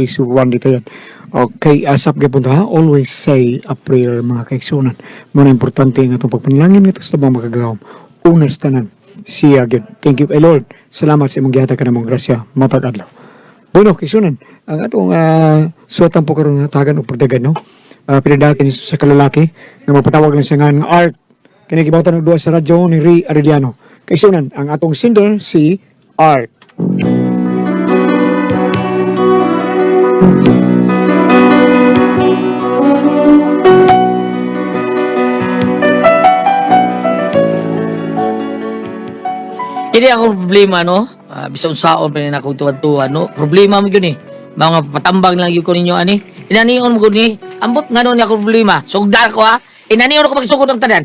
Si Randy Tayan. Okay, asap gyapon ta ha. Always say a prayer, mga kaigsunan. Muna importante nga itong pagpanalangin ngadto sa labang makagagahom. Una sa tanan, siya gyud. Thank you kay Lord. Salamat sa imong gihatag kanamong grasya matag adlaw. Bueno, kaigsunan, ang atong suwatan po karon nga tagan og pagdagan, no? Pinadakin sa kalalaki nga mapatawag lang siya nga nga Art. Kini gibawatan og duwa sa radyo ni Ray Arellano. Kaigsunan, ang atong singer si Art. Kini akong problema, no? Bisan unsaon pa ni akong tuwad-tuwad, no? Problema mo yun eh. Mga patambang lang yun ko ninyo, ani. Inanion mo ko ni. Ambot nga nun akong problema. Sugdar ko, ha? Inanion ko pagsugod ng tanan.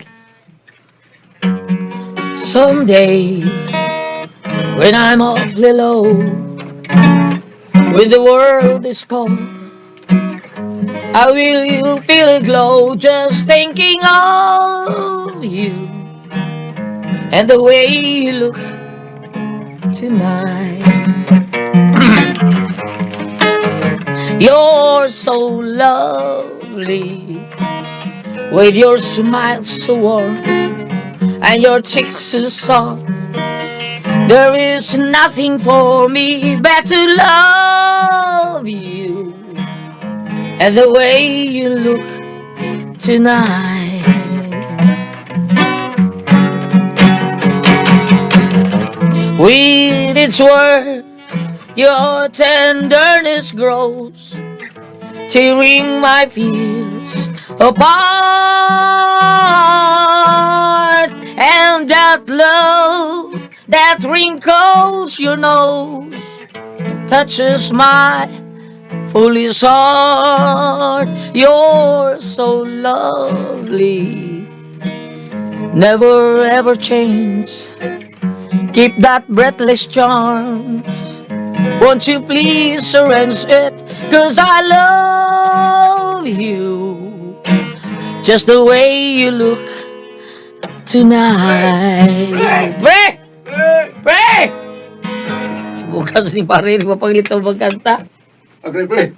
Someday, when I'm awfully low, when the world is cold, I will feel a glow just thinking of you and the way you look tonight. You're so lovely with your smile so warm and your cheeks so soft. There is nothing for me but to love you and the way you look tonight. With its word, your tenderness grows, tearing my fears apart. And that love that wrinkles your nose touches my foolish heart. You're so lovely, never ever change. Keep that breathless charms. Won't you please arrange it? 'Cause I love you just the way you look tonight. Pre! Pre! Bukas ni pare, di ba panglit ang magkanta? Agree, pre.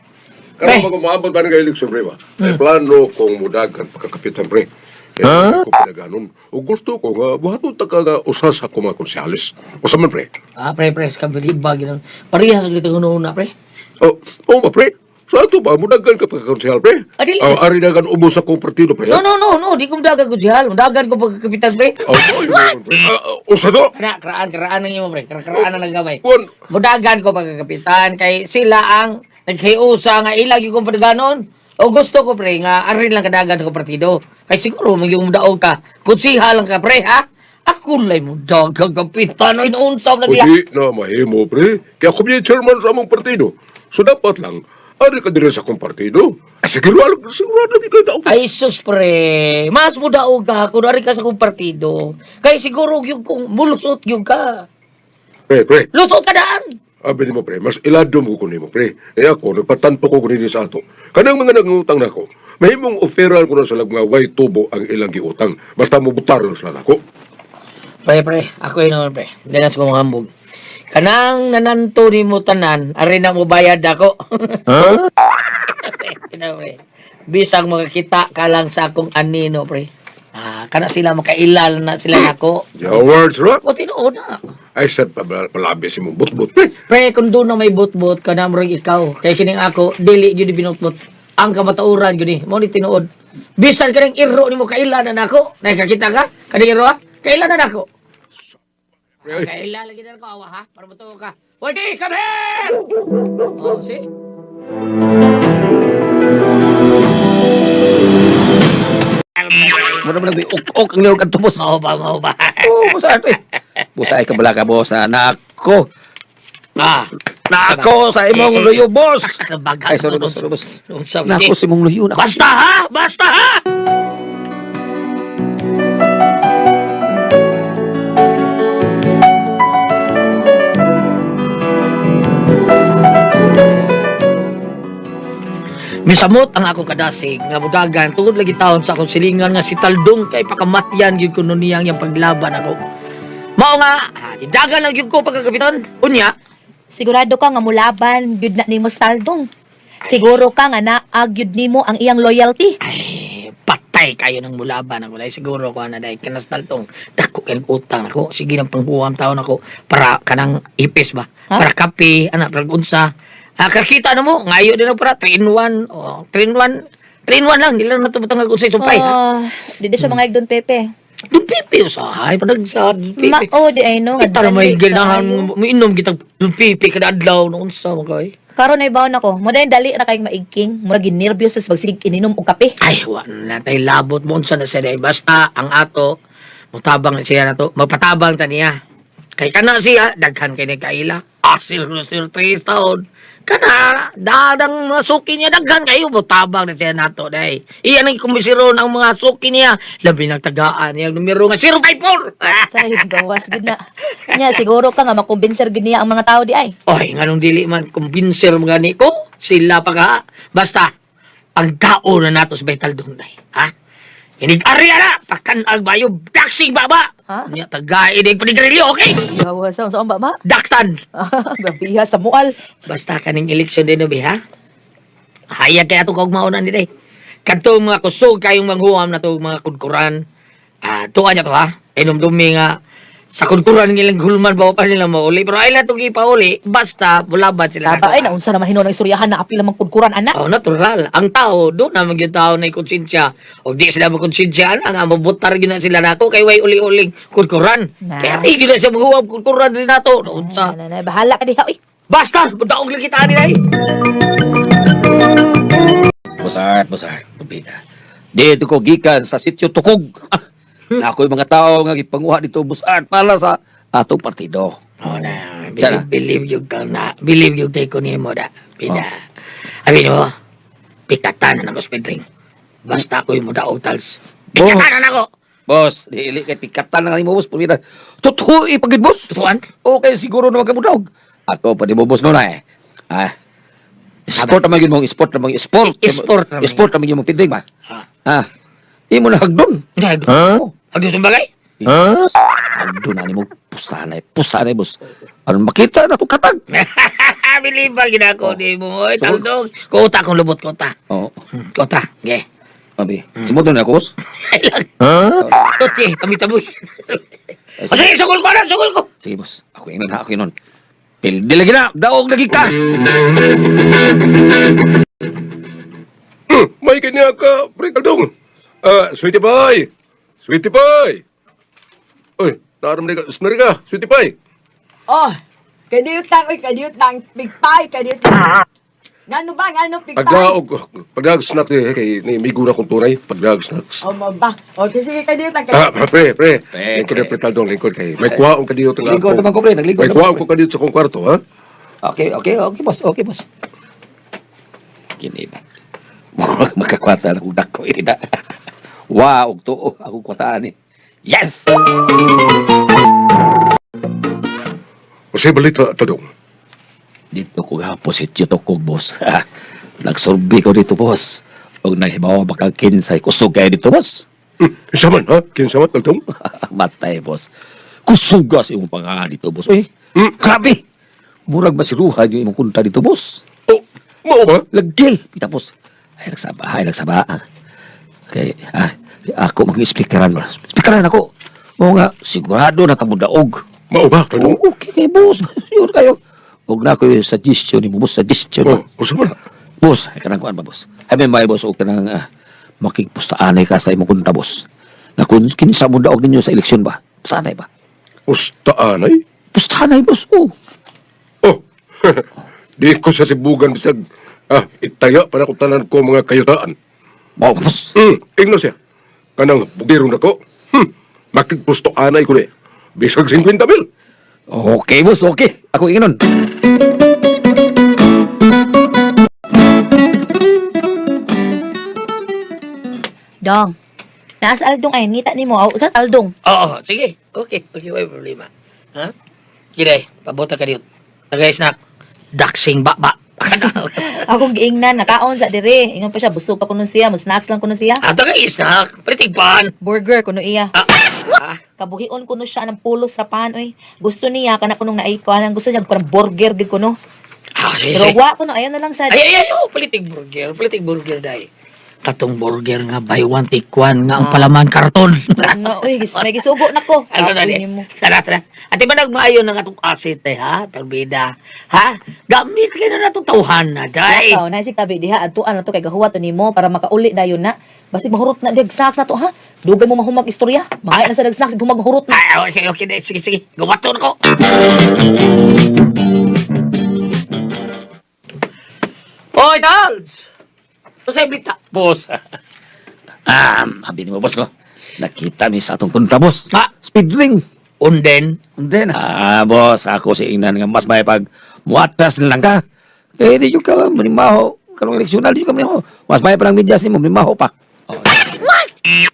Pre. Karon bago maabot ba ng eleksyon, pre ba? May plano kong mudagan pagkakapitan, pre. Kaya ko pinaganon. O gusto ko nga, buhaton ta ka nga usa sa akong mga konsyales. Usa man, pre. Ah, pre, pre, sa kabili ba, ginang parehas ulit ang una, pre. Oh, oh ba, pre? Sa ato ba, mudagan ka pagkakonsehal, pre? Ah, dili. Oh, ari dagan ubos akong partido, pre. No, no, no, no, di ko mudagan ko siyal. Mudagan ko pagkakapitan, pre. Oh, oh, yun, pre. Ah, ah, usa to? Kana, karaan, karaan ang imo, pre. Karaan ang naggamay. Kuan. Mudagan ko pagkakapitan kay sila ang naghiusa nga ilag yung padaganon. O gusto ko, pre, nga arin lang kadagan sa kong partido. Kay siguro magyung mudaog ka. Kunsiha lang ka, pre, ha? Ako lay mudagan kapitan oy unsa na O gila. di na mahimo, pre. Kaya ako yung chairman sa among partido. So dapat lang, ari ka diri sa akong partido. Ay, siguro, siguro lagi ka daog. Ay sus, pre, mas mudaog ka kung ari ka sa kong partido. Kay siguro yung kung mulusot yung ka. Pre, pre. Lusot ka daan. Abi nimo, pre, mas ilado mo ko nimo, pre. Eh ako nagpatanto ko dinhi sa ato. Kanang mga nangutang nako, mahimong offeran ko na sila nga way tubo ang ilang giutang. Basta mo butar lang sila nako. Pre, pre, ako yun naman, pre. Danas ko mga hambog. Kanang nananto ni mo tanan, ari na mo bayad ako. Huh? Pre. Bisang makakita ka lang sa akong anino, pre. Ah, kana sila makailal na sila nako. Your words, ra? O tinuod na. Ay sad pa palabi si mong butbut, pre. Pre, kung doon na may butbut, kana mo rin ikaw. Kay kining ako, dili yun binutbut. Ang kamatauran yun eh. Mo ni tinuod. Bisan ka ng iro ni mo kailan na nako. Nakakita ka? Kaning iro ha? Kailan na nako. Kailan lagi na ako awa ha? Para matuo ka. Waldy, come here! Oh, see? Mura man nag-ok-ok ang lihok adto, boss. Mao ba, mao ba? Oh, boss ato eh. Boss ay kabala ka, boss. Ah, nako. Ah, Nako sa imong Eh, eh. luyo, boss. Bagal Ay, sorry, boss, sorry, boss. Unsa ba, Nako sa imong luyo. Nako. Basta ha! Basta ha! Misamot ang akong kadasig nga mudagan tungod lagi taon sa akong silingan nga si Taldong kay pakamatyan gyud kuno niyang iyang paglaban ako. Mao nga, didagan lang gyud ko pagkakapitan. Unya, Sigurado ka nga mulaban gyud na nimo saldong. Siguro ka nga naagyud nimo ang iyang loyalty. Ay, patay kayo ng mulaban ako dahil siguro ko na dahil kanastal tong dako kay utang ako sige ng pangbuham taon ako para kanang ipis ba, Ha? para kape ana, para unsa, kakita na mo ngayo din ako para 3 in 1, oh, 3 in 1, 3 in 1 lang dili lang nato butang og unsay sumpay, ha. Ah, di di siya mga Don Pepe. Dun pipi usahay padag sa dun pipi. Mao di ay no nga Kita na may dali ganahan kaayo. miinom kitag dun pipi kada adlaw no unsa man kay. Karon ay bawon ako. Mo dahil dali ra kayong maigking. Murag ginervyos sa magsigig ininom og kape. Ay, wa na tayo labot mo unsa na siya day. Basta ang ato, mutabang na siya na to. Magpatabang ta niya. Kay kana siya, daghan kay ni kaila. Asil sir tres taon. Kana, dadang mga suki niya, daghan kayo, mutabang na siya nato day. Iyan ang kumisiro ng mga suki niya. Labi ng tagaan niya, numero nga 054! Tay, gawas gid na. Nya siguro ka nga makumbinser gid niya ang mga tao di ay. Oy, nganong dili man, kumbinser mga ni ko, sila pa ka. Basta, pagkaon na nato sa Vital Dunday. Ha? Inig-arya na! Pakanag bayo, daksing baba! Ha? Nya, tagain yung panigarilyo, okay? Gawas sa unsa ba ba? Daksan! Grabiha sa mual. Basta kaning eleksyon din, obi, ha? Hayag kaya itong kaugmaonan din, eh. Kadto mga kusog kayong manghuam na to mga kudkuran. Tuwa niya to, ha? Inumdumi nga, sa kudkuran nilang hulman ba pa nila mauli. Pero ay lang itong ipauli, basta bulaban sila. Saba ay naunsa naman hinuon ang istoryahan na apil lamang kudkuran anak. Oh, natural. Ang tao, doon naman yung tao na konsensya. O di sila makonsensya, ang mabutar yun na sila nako kay way uli-uling kudkuran. Na. Kaya tigil na siya maghuwag kudkuran din nato. Naunsa. Ay, na, na, bahala ka diha oy. Basta, daog lang kita nila eh. Busart, busart, pabida. Dito ko gikan sa sitio Tukog. Na ako'y mga tao nga gipanguha dito busart para sa atong partido. Oh, na, Sana. believe, believe you ka na, believe you kay kunimo da. Pida. Abi mo, pikatan na ako sa pedring. Basta ako'y mo daog tals. Pikatan na ako! Boss, dili kay pikatan na nimo boss, pabida. Totoo ipagid boss. Tutuan? Okay, siguro naman kamudaog. Ako pa di mo boss no na eh. Ah. Sport naman yun mong sport naman sport. Sport naman. Sport naman yun mong pinding ba? Ha? Ah. Imo na hagdon. Huh? Hagdon sa bagay? Huh? Hagdon na nimo pustahan ay, pustahan ay boss. Aron makita na to katag. Believe ba ginako ni mo? Oy, So- taldog. Kota kong lubot, kota. Oo. Kota. Ge. Abi, sumuto na ako boss. Ay lang. Totye, tabi-tabi. O sige, sugol ko na, sugol ko. Sige boss, ako inon ha, ako inon. Pildi lagi na, daog lagi ka. May kanya ka, pre Taldong. Sweetie pie. Sweetie pie. Oy, naaram na ka, snari ka, sweetie pie. Oh, kadiyot lang, oy, kadiyot lang, pigpay, kadiyot lang. Ngano ba, ngano pigpay? Pagdaog, pagdaog snacks eh, kay ni migo na kong tunay, pagdaog snacks. Oh, mo ba? Okay, sige, kadiyot lang. Ah, pre, pre. Pre, Lingkod na pre. pre Taldong, lingkod kay. May kuhaon ka dito nga Lingkod ako. naman ko, pre, naglingkod May naman kuhaon ko, ko ka dito sa kong kwarto, ha? Okay, okay, okay boss, okay boss. Kini na. Murag makakwata na kong dako ini na. Wow, og tuo akong kwataan ni. Yes! Kasi balita, Taldong. Dito ko gahapon si Tito Kog, boss. Nagsurvey ko dito, boss. Og naghibawa baka kinsay kusog kayo dito, boss. Kinsa man, ha? Kinsa man, Taldong? Matay, boss. Kusugas imong pangalan dito, boss. Uy, Hmm? grabe! Murag masiruhan yung imong kunta dito, boss. Oh, mao ba? Lagi! Tapos, ay, nagsaba. Okay, ako mag-speakeran. Speakeran ako. Oo nga, sigurado na tamudaog. Mao ba, Taldong? Oo, okay kay boss. Sure kayo. Huwag na ko yung suggestion ni mo, boss. Suggestion. Oh, usa man. Boss, ay kanang kuan ba, boss? Ay, may boss, og kanang makigpustaanay ka sa imong kunta, boss. Na kung kinsa mo daog ninyo sa eleksyon ba? Pustaanay ba? Pustaanay? Pustaanay, boss. Oh. Oh, di ko sa sibugan bisag itaya para ko tanan ko mga kayutaan. Mao, boss. Ingno siya. Kanang bugiro na ko. Makigpusto anay ko ni. Bisag 50 mil. Okay, boss. Okay. Ako ingnon. Dong. Naa sa Aldong ay ngita nimo aw sa Aldong. Oo, sige. Okay, okay, wala problema. Ha? Gire, pabuta ka dito. Tagay snack. Daksing baba. Akong giingnan nakaon sa dire. Ingon pa siya busog pa kuno siya, mo snacks lang kuno siya. Tagay snack. Pritigpan. Burger kuno iya. Ah, ah. Kabuhion kuno siya ng pulos ra pan oy. Gusto niya kana kunong naay ko anang gusto niya kanang burger gid kuno. Ah, sige, Pero sige. wa ko na, ayaw na lang sad. Ay, ay, ay, oh, palitig burger, palitig burger day. Katong burger nga buy one take one nga ang palaman karton. Nga, uy, may gisugo na ko. Ano na Kapoy ni? nimo. Tara, tara. Ate ba nagmaayo ng atong asit eh, ha? Perbida. Ha? Gamit kayo na natong tawhan na, day. Ikaw, na si tabi diha adtuan na to kay gahuwa to nimo para makauli dayon na. Basig mahurot na dig snacks na to ha. Dugay mo mahumag istorya. Mangay na sa dag snacks humag mahurot na. Ay, okay, okay, day. Sige, sige. Gumato na ko. Oy, Tals! Ano sa'yo, Blita? Boss. Habi ni mo, boss, no? Nakita ni sa atong kontra, boss. Ha? Speed ring. Unden. And then, boss, ako si Ingnan nga mas may pag muatras na lang ka. Eh, di yung ka, manimaho. Karong eleksyon na, di yung ka manimaho. Mas may parang medyas ni mo, manimaho pa. Oh,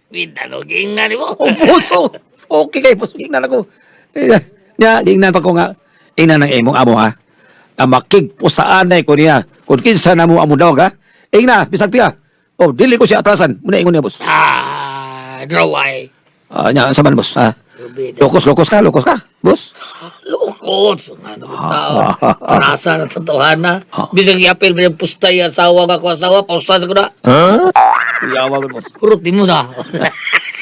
Binaloging na ni mo. oh boss, oh. Okay kay boss, ingnan ako. Eh, nya, ingnan pa ko nga. Ingnan ng imong amo, ha? Ang makigpustaan na ko niya. Kung kinsa na mo amo daw, ha? Ingna, bisag piya. Oh, dili ko siya atrasan. Muna ingon niya, boss. Ah, draway. Ah, nya, sa man, boss, ha? Rubida. Lokos, lokos ka, lokos ka, boss. Lukot. Ano ba tao? Rasa na totohan na. Bisag iapil ba yung pustay asawa nga ko asawa, pausa sa ko na. Kuyawa ko, boss. Kurot di mo na.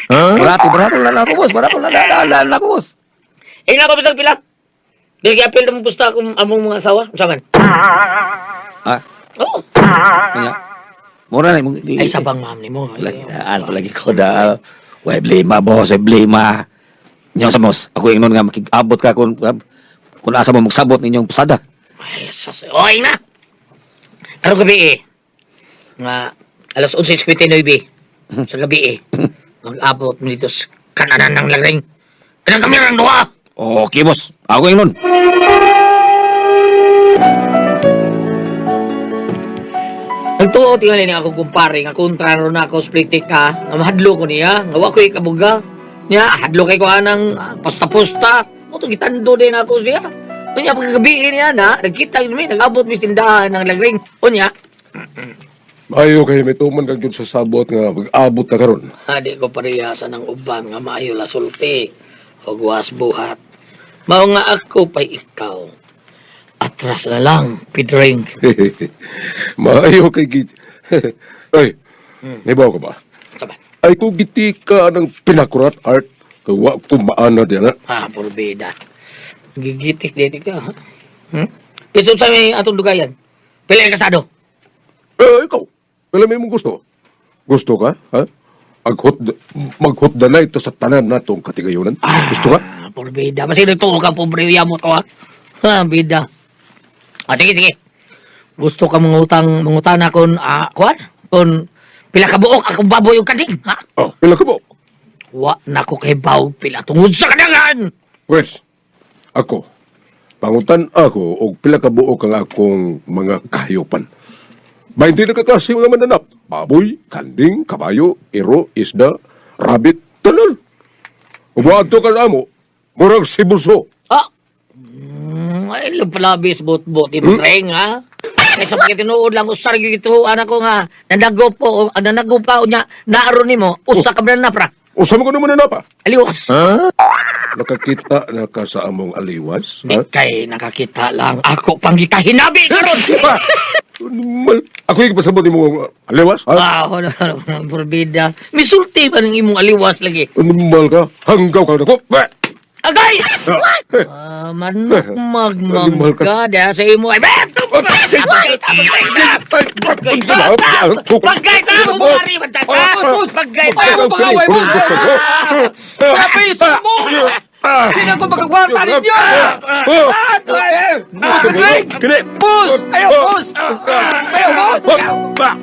Barato, barato lang ako, boss. Barato lang, lang, lang, lang ako, boss. Eh, na ko bisag pila. Bisag iapil na mong pusta akong among mga asawa. Unsa man? Ah, Oo. nya. Mura na imong Ay, sabang ma'am ni mo. Lagi daan palagi ko da. Way blema, boss, way blema. Nya sa boss, ako ingnon nga makig-abot ka kung asa mo magsabot ninyong posada. Ay, sas. Okay na. Karong gabi eh. Nga, alas 11:59 sa gabi eh. Mag-abot mo dito sa kananan ng lagring. Kanang kami ng duha! Okay, boss. Ako ingnon. Nagtuo tingali ni ako kumpare nga kontra ron ako sa politika nga mahadlo ko niya nga wa ko'y kabuga niya hadlo kay ko anang posta-posta mo to gitando din ako siya unya pagkagabi niya na nagkita yun mi nag-abot mi sa tindahan ng lagring unya. Maayo kay may tuman kag jud sa sabot nga mag-abot na karon. Adi ko pareha sa ng uban nga maayo la sulti og was buhat mao nga ako pay ikaw atras na lang pidring. Maayo kay git. Ay, nibaw ka ba? Saban. Ay kung giti ka ng pinakurat art, kay wa ko maana diyan na. Ah, porbida. Gigitik dito ka, ha? Piso sa may atong dugayan. Pila ka kasado? Eh, ikaw, pila may mong gusto? Gusto ka, ha? Aghot, maghot danay ito sa tanan natong katigayonan. Gusto ka? Ah, porbida. Basta nagtuo ka, pobre yamot ko, ha? Ha, bida. Ah, sige, sige. Gusto ka mangutang, mangutana kon, kuan? Kon, pila ka buok akong baboy yung kaning, ha? Oh, pila ka ba? Wa na ko kay baw pila tungod sa kadangan! Pwes, ako, pangutan ako og pila ka buok ang akong mga kahayupan. 20 na kaklase mga mananap. Baboy, kanding, kabayo, iro, isda, rabbit, tanan. Umuadto ka na mo, murag sibuso. Ah! Ay, palabis, bot-bot, hmm? Ha? Kaysa pagkatinuod lang, usar yung ito, anak ko nga, nandagop ko, nandagop ka, unya, naaron nimo, usa ka ba na pra? Usa mo ka naman na pa. Aliwas. Nakakita na ka sa among aliwas? Di Ha? kay nakakita lang, ako pang gikahinabi karon. Mal, ako yung pasabot ni mong aliwas? Ha? Wow, porbida. Misulti pa ng imong aliwas lagi. Animal ka? Hanggaw ka na ko. Bah! Agay! Ah, Ah, manukmag Animal ka. ka dahil sa imo. Ay, bet! Pagkait, pagkait, pagkait na ako, pare! Pagkait na ako, pangaway mo! Grabe, mo! Hindi na ako makagwarta ninyo! Kini! Boss! Ayaw, boss! Ayaw, boss!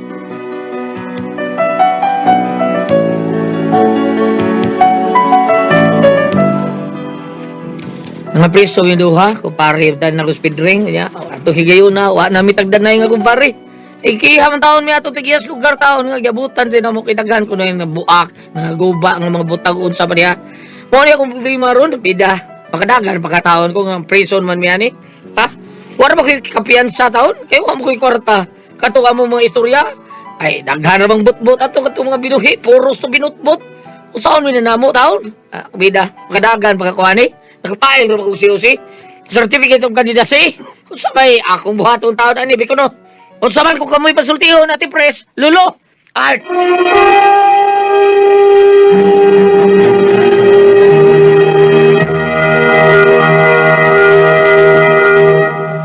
Mga preso yung duha, kumpare, dahil na speed ring, ya. Ato higayon na, wa na mitagdanay nga kumpare. Ikiha man taon mi ato tigiyas lugar taon nga giabutan din mo kitaghan kuno yung buak, nga guba nga mga butag unsa pa diha. Mo ni akong problema ron, pida. Makadagan pagkataon ko nga prison man mi ani. Ha? Wala ba ko'y kapiyansa taon? Kay wa mo ko'y kwarta. Kato ka mo mga istorya. Ay, daghan ra bang butbut ato kato mga binuhi, puros to binutbut. Unsaon mi na namo taon? Ah, bida, makadagan pagkakuha ni. Nakapail ra kog COC. Certificate of Candidacy. Unsa may akong buhaton taon ani biko no. Unsa man kung kamoy pasultihon ati pres, lulo. Art.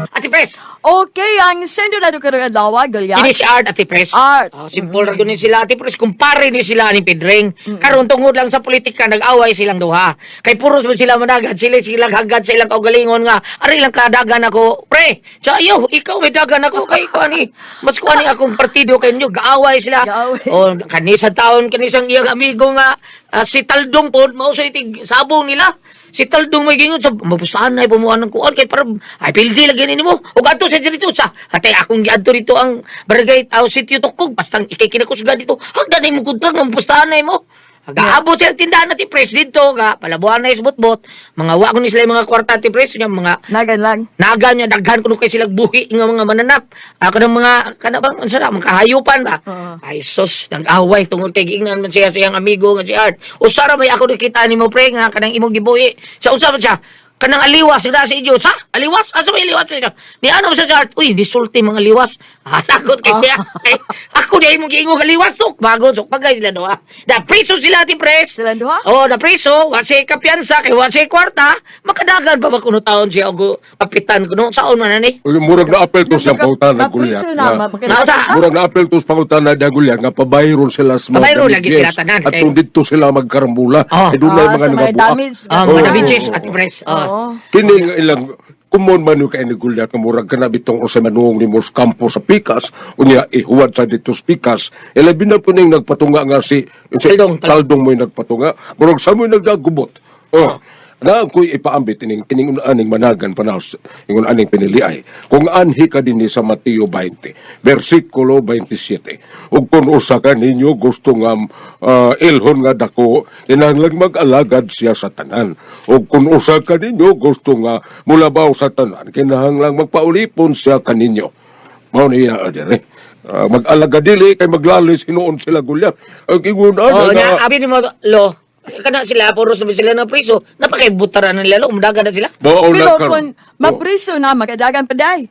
Ati pres. Okay, ang sender na ito karong adlaw, Goliath. Kini si Art ati pres. Art. Oh, simple ra gyud ni sila ati pres, kumpare ni sila ni Pedring. Karon tungod lang sa politika nag-away silang duha. Kay puros man sila managad, sila sila hagad sa ilang kaugalingon nga ari lang kadagan ako, pre. Sa ayo, ikaw may dagan ako kay ko ani. Mas ko ani akong partido kay inyo, gaaway sila. Gaaway. Oh, kanisang taon kanisang iyang amigo nga si Taldong pod mao sa itig sabong nila. Si Taldong may gingon sa mapustahan na pumuan ng kuan kay para ay pildi lagi nimo. Ug adto sa dito sa atay akong giadto dito ang barangay tao sitio Tukog bastang ikay kinakusgan dito. Hagdan nimo kontra nga mapustahan na mo. Gaabot sila tindahan natin pres dito ga palabuan na isbot-bot. Mga wa ko ni sila yung mga kwarta ti pres nya mga Nagan lang. naga niya daghan kuno kay silang buhi nga mga mananap. Ako ng mga kana bang unsa na mga kahayupan ba. Oo. Ay sus, nag-away tungod kay giingnan man siya sa iyang amigo nga si Art. Usa ra may ako nakita nimo pre nga kanang imong gibuhi. Sa unsa man siya? Kanang aliwas na sa inyo. Sa aliwas? Asa may aliwas siya? Ni ano man siya si Art? Uy, disulti mga liwas. Ah, takot kay siya. Ay, ako di imong giingong aliwas sok bago sok pagay sila doha. Da priso sila ti pres. Sila duha? Oh, na priso, wa siya kapiyansa kay wa siya kwarta, makadagan pa ba kuno taon siya og kapitan kuno saon man ani? Uy, murag na apel to siyang pangutana Mapriso Goliath. na, Nauta. Murag na apel to sa pangutana na Goliath nga pabayron sila sa mga Pabayron lagi damages sila tanan, At kay- kung dito sila magkarambula, Oh. eh, doon na Ah, yung mga sa mga nagabuak. damage. Ah, Oo, mga oo, bitches oo. ati pres. Oh. Oo. Kini nga ilang kumon man yung kay ni Goliath nga murag kana bitong unsay manuong ni Mos Campo sa pikas unya ihuwad sa dito sa pikas ilabi na po ning nagpatunga nga si, si Taldong, Taldong. Taldong mo'y nagpatunga murag sa mo'y nagdagubot oh. Na ko'y ipaambit ining kining aning managan panaw ingon aning piniliay kung anhi ka dinhi sa Mateo 20 bersikulo 27 ug kun usa ka ninyo gusto nga ilhon nga dako kinahanglan mag-alagad siya sa tanan ug kun usa ka ninyo gusto nga mulabaw sa tanan kinahanglan magpaulipon siya kaninyo mao niya dire. Mag-alagad dili kay maglalis hinuon sila Goliath ang ingon Oh, ana nya nga abi nimo lo. Kana sila puros na sila na priso. Napakaibutaran nila lo, umudagan na sila. mao na Pero karon. kung mapriso na, makadagan pa day.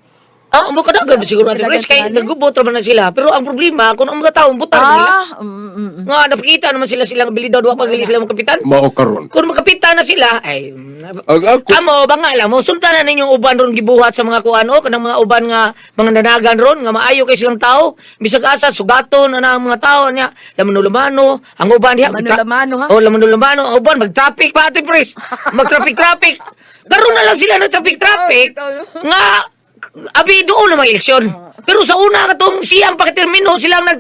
Ah, makadagan ba siguro ati pres kay Makadagan pa nagubot ra man na sila. Pero ang problema kung ang mga tao butar nila. Ah, mm. Nga napakita naman sila silang abilidad wa pa gali sila makapitan. Mao karon. Kung makapita na sila, ay Ang ako Amo ba nga alam mo, sultan na ninyong uban ron gibuhat sa mga kuan o kanang mga uban nga mga nanagan ron nga maayo kay silang tao. Bisag asa sugaton na na ang mga tao niya, lamano-lamano, ang uban diha. Lamano-lamano, ha? Oh, lamano-lamano, ang uban mag-traffic pa ate pres. Mag-traffic-traffic. Karon na lang sila nag traffic-traffic nga abi doon na mga eleksyon. Pero sa una katong siyang pagtermino silang nag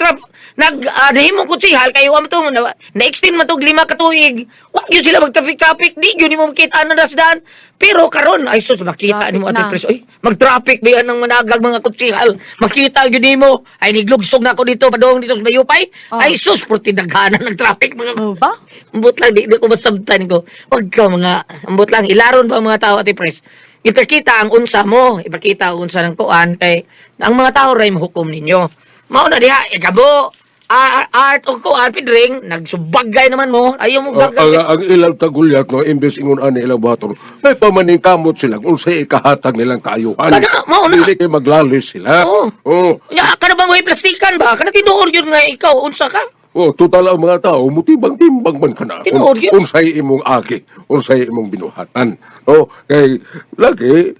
nag nahimong kutsihal kay wa man to na, na-extend man tog 5 ka tuig. Wa gyud sila mag-traffic-traffic, di gyud nimo makita na dasdan. Pero karon ay sus makita Traffic nimo ate na. pres. Oy, mag-traffic ba yan ng managag mga kutsihal. Makita gyud nimo. Ay niglugsog na ako dito padung dito sa Mayupay. Oh. Ay sus purti daghanan ng traffic mga Oh, ba? Ambot lang, di ko masabtan ko. Wag ka mga, ambot lang, ilaron pa ang mga tao, Ate Pres. Ipakita ang unsa mo, ipakita ang unsa ng kuan, kay ang mga tao ray mahukom ninyo. Mao na diha, ikabo, art o kuan, pidring, nagsubagay naman mo, ayaw mo ang, bagay. ang ilang tagulyat no imbes ingon ani ilang buhaton may pamaningkamot sila kung unsay ikahatag nilang kaayuhan. Kana, mao na. Dili kay maglalis sila. Oo. Oh. Ya, kana bang may plastikan ba? Kana tinuod yun nga ikaw, unsa ka? Oh, total ang mga tao mutimbang-timbang man kana. Tinuod yun. Unsay imong agi, unsay imong binuhatan. No, kay lagi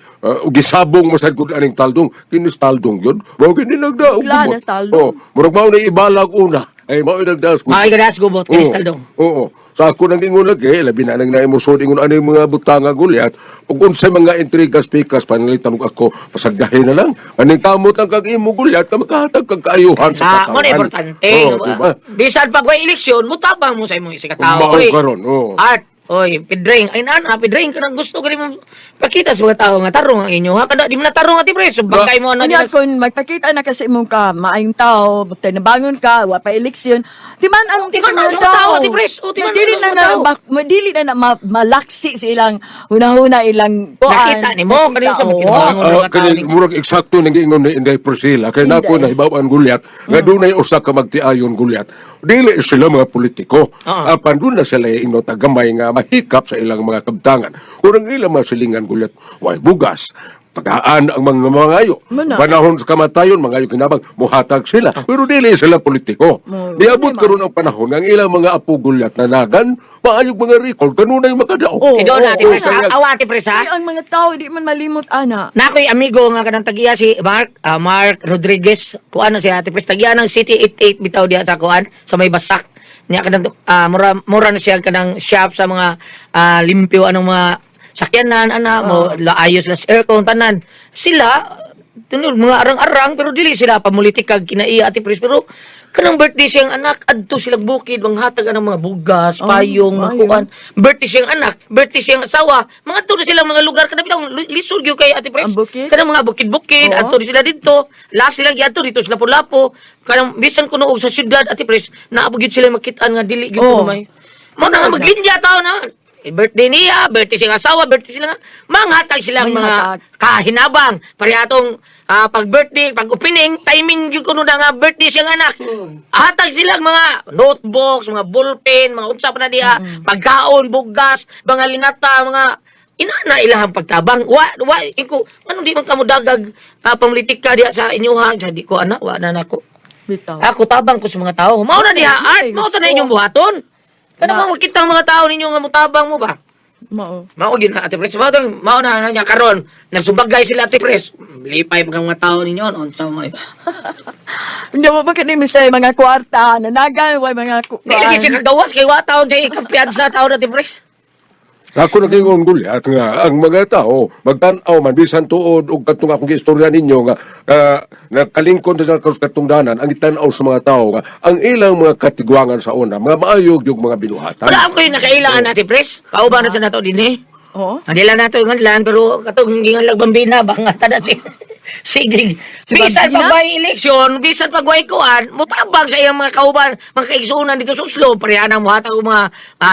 gisabong masad gud aning taldong, kinis taldong yun. Mao gini nagdaog. Bigla gubot. na taldong. Oh, murag mao na ibalag una. Ay mao nagdaos. Ay, ganas gubot, kinis Oo. taldong. Oo. Sa ako nang ingon lagi, labi na nang naimusod ingon ano yung mga butanga gulyat. Ug unsay mga intrigas pikas pananglitan og ako, pasagdahin na lang. Paningkamot lang kag imo gulyat ka makahatag kag kaayuhan sa Na, katawan. mo na importante. Oo, di ba? Bisan pag way eleksyon, mutabang mo sa imong isa ka tao. Mao Oy, karon, oo. Art, oy, pidring. Ay, nana, pidring ka nang gusto ka rin mo pakita sa mga tao nga tarong ang inyo. Ha, kada di mo na tarong ati pre. So, bangkay mo ano Unya nila. kung magpakita na kasi mong ka maayong tao, tinabangon ka, wa pa eleksyon, di man ang Di man ang sa mga tao, di pres. O, di man Dili ang na mga na tao. dili na na malaksi sa ilang hunahuna ilang kuan. Nakita ni mo, kanina sa oo. magtinabangon. Ah, mga tao kani ni- murag eksakto ning giingon ni Inday Priscilla kay nako Inday. nahibaw-an gulyat nga dunay usa ka magtiayon gulyat. Dili sila mga politiko. Oo. Apan doon na sila ingon tagamay nga mahikap sa ilang mga kabtangan. Kung ang ilang mga silingan gulyat, way bugas. Tagaan ang mga mangayo. Muna. Panahon sa kamatayon, mangayo kinabang, muhatag sila. Pero dili sila politiko. Mo- Niabot karon ang panahon nga ang ilang mga apo gulyat nanagan, maayog mga recall, kanunay makadao. Oo. Kay doon na, Ate Oo, Pres. kaya- Awa, Ate Pres, ha? Ay, ang mga tao di man malimot ana. Na ako'y amigo nga kanang tagiya si Mark, Mark Rodriguez. Kuan na si Ate Pres. Tagiya ng City 88 bitaw diha sa kuan sa may Basak. Niya kanang mura mura na siya kanang shop sa mga limpyo anong mga sakyanan ana mo ayos las aircon tanan. Sila tunod mga arang-arang pero dili sila pamulitikag kinaiya, Ate Pres, pero kanang birthday siyang anak adto sila bukid manghatag anang mga bugas, Oh, payong, mga payong. kuan. Birthday siyang anak, birthday siyang asawa, mga adto na silang mga lugar kanang bitaw lisod gyud kay Ate Pres. Ang bukid? Kanang mga bukid-bukid, Oo. adto sila didto. Last silang giadto dito sila Lapu-Lapu. Kanang bisan kuno og sa syudad, Ate Pres, naa gyud sila makitaan nga dili gyud Oo. kuno may. Mo na nga maglinya tawo na. Eh, birthday niya, birthday siyang asawa, birthday sila nga. Manghatag silang mga Manghatag. kahinabang. Pareha atong pag birthday, pag opening, timing gyud kuno na nga birthday siyang anak. Hatag silang mga notebooks, mga ballpen, mga unsa pa na diha, pagkaon, bugas, mga linata, mga inana ilahang pagtabang. Wa wa iko ano di man kamo dagag pamlitik ka diha sa inyuha, sa di ko ana, wa na nako. Bitaw. Ako tabang ko sa mga tao. Mao na diha art, Ay, mao ta na gusto. inyong buhaton. Kana Na- mo makita ang mga tao ninyo nga motabang mo ba? Mao. Mao gyud na, Ate Pres. Mao tong mao na na niya karon. Nagsubagay sila, Ate Pres. Lipay pa mga tao ninyo unsa may. Hindi mo ba kini misay mga kwarta nanagan way mga Dili lagi siya kagawas kay wa taon siya ikampiyansa taon, Ate Pres. Sa ako naging gulyat nga ang mga tao magtan-aw man bisan tuod og katong akong giistorya ninyo nga nakalingkod sa katungdanan ang gitan-aw sa mga tao nga ang ilang mga katigwangan sa una mga maayog yung mga binuhatan. Wala ko yung nakailangan, Ate Pres. Kauban na sa nato dinhi. Oo. Hindi lang nato yung lan pero katong gingan lang bambina ba nga tada si sige. Si Bisan Bambina? pag way eleksyon, bisan pag way kuan, mutabang sa iyang mga kauban, mga kaigsuonan dito sa Oslo, pareha na muhatag og mga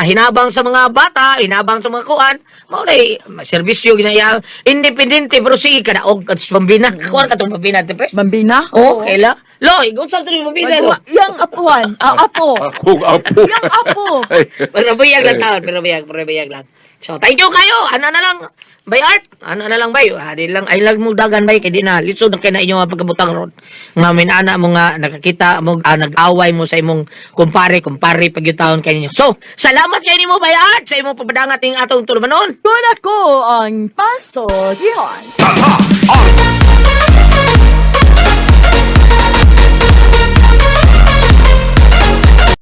hinabang sa mga bata, hinabang sa mga kuan, mao nay serbisyo ginaya independente pero sige kadaog at sa bambina. Kuan katong bambina, Ate Pres. Bambina? Oo, kaila. Lo, igunsa to ni bambina lo. Yang apuan, apo. Akong apo. Yang apo. Ay. Pero buyag lang taon, pero buyag, pero buyag lang. So, thank you kayo. Ano na lang, bay art. Ano na lang bay. Di lang ay lang mo dagan bay kay di na lisod na kay na inyo nga pagkabutang ron. Nga minana mo nga nakakita mo nag-away mo sa imong kumpare, kumpare pag taon kay ninyo. So, salamat kay nimo bay art sa imong pagpadangat ning atong tulumanon. Kun ako ang paso, Gihon. Tatak!